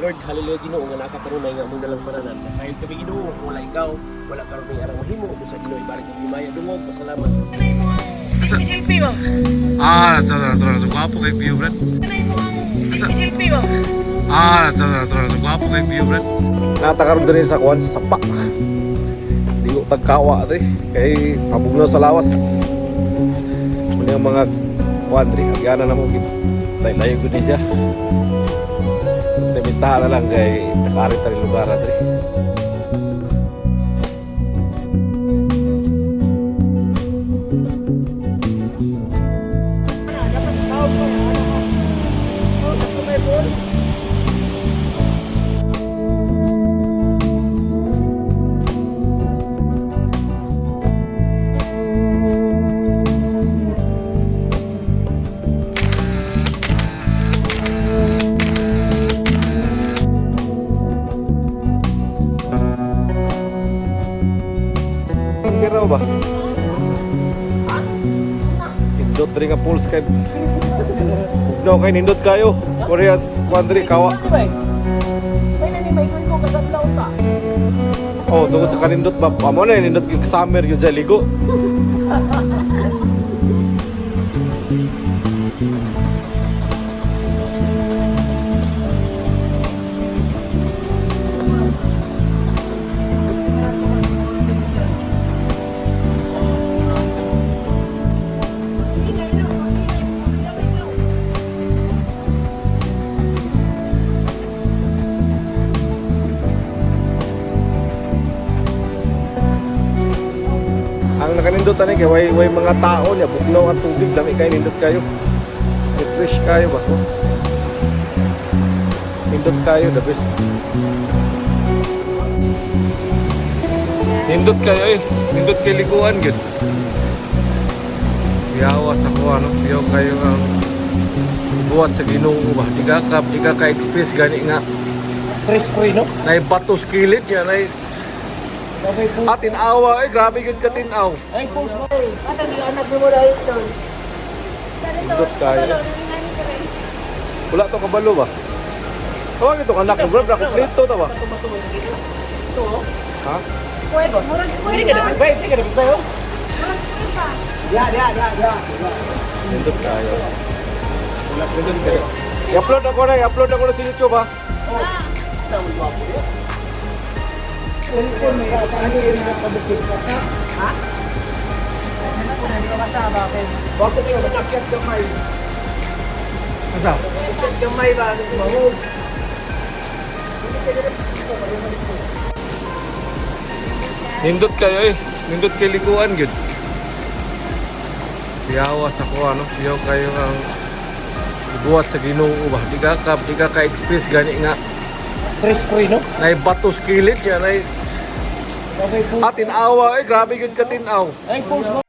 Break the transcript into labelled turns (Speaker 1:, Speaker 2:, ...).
Speaker 1: Lord, hallelujah, Ginoo nga nakakarunay nga among dalang paranan. Masayod kami, Ginoo, kung wala ikaw, wala karon may arang mahimo. Busa Ginoo ibalik ang himaya dungog. Pasalamat.
Speaker 2: Selfie ba?
Speaker 3: Ah, sa sa gwapo kay view, brad.
Speaker 2: Selfie ba?
Speaker 3: Ah, sa gwapo kay view, brad.
Speaker 4: Natakaroon din sa kuan sa sapa. Dingo tagkawa dre kay pabugnaw sa lawas. Muna ang mga kuan dre, agana na mo gid. Layo gud ni siya. Temita na lang kay nakaari ta rin lugar dre. Pero ba? Nindot dre nga pools kay Bugnaw kay nindot kayo. Koreas kuan dre kawa.
Speaker 1: May nani may ko kasadlaw ta.
Speaker 4: Oh, tungkol sa kanindot ba? Amo na nindot yung summer yun sa ligo. Ang nakanindot ani kay way mga tao niya bugnaw ang tubig dami kay nindot kayo. Refresh kayo ba ko? Nindot kayo the best.
Speaker 3: Nindot kayo eh. Nindot kay liguan gud. Yawa sa ko ano, yaw kayo ang buhat sa Ginoo ba. Di ka express gani nga
Speaker 1: Stress free, no?
Speaker 3: nay batos kilid niya nay atin awa eh grabe gud ka tinaw.
Speaker 1: Ay, post mo.
Speaker 2: Ata di anak mo dahil tol.
Speaker 4: Nindot kayo. Wala to kabalo ba? Tawag ito anak bro, bro, kompleto ta ba?
Speaker 1: Ito, oh.
Speaker 4: Ha?
Speaker 2: Murag
Speaker 1: Hindi ka dapat, bay. Hindi ka dapat, bay, oh. Ya, ya, ya, ya.
Speaker 4: Nindot kayo. Wala nindot kayo. I-upload ako na sa YouTube ha.
Speaker 1: Bago kayo, masakyat gamay.
Speaker 3: Asa?
Speaker 1: Masakyat gamay ba? Mahog.
Speaker 3: Nindot kayo eh. Nindot kay liguan gud. Yawa sa ko ano, yaw kayo ang buhat sa Ginoo ba. Di ka express gani nga
Speaker 1: Stress free, no?
Speaker 3: nay batos kilid niya nay atin awa eh grabe gud ka tinaw.
Speaker 1: Ay, post mo.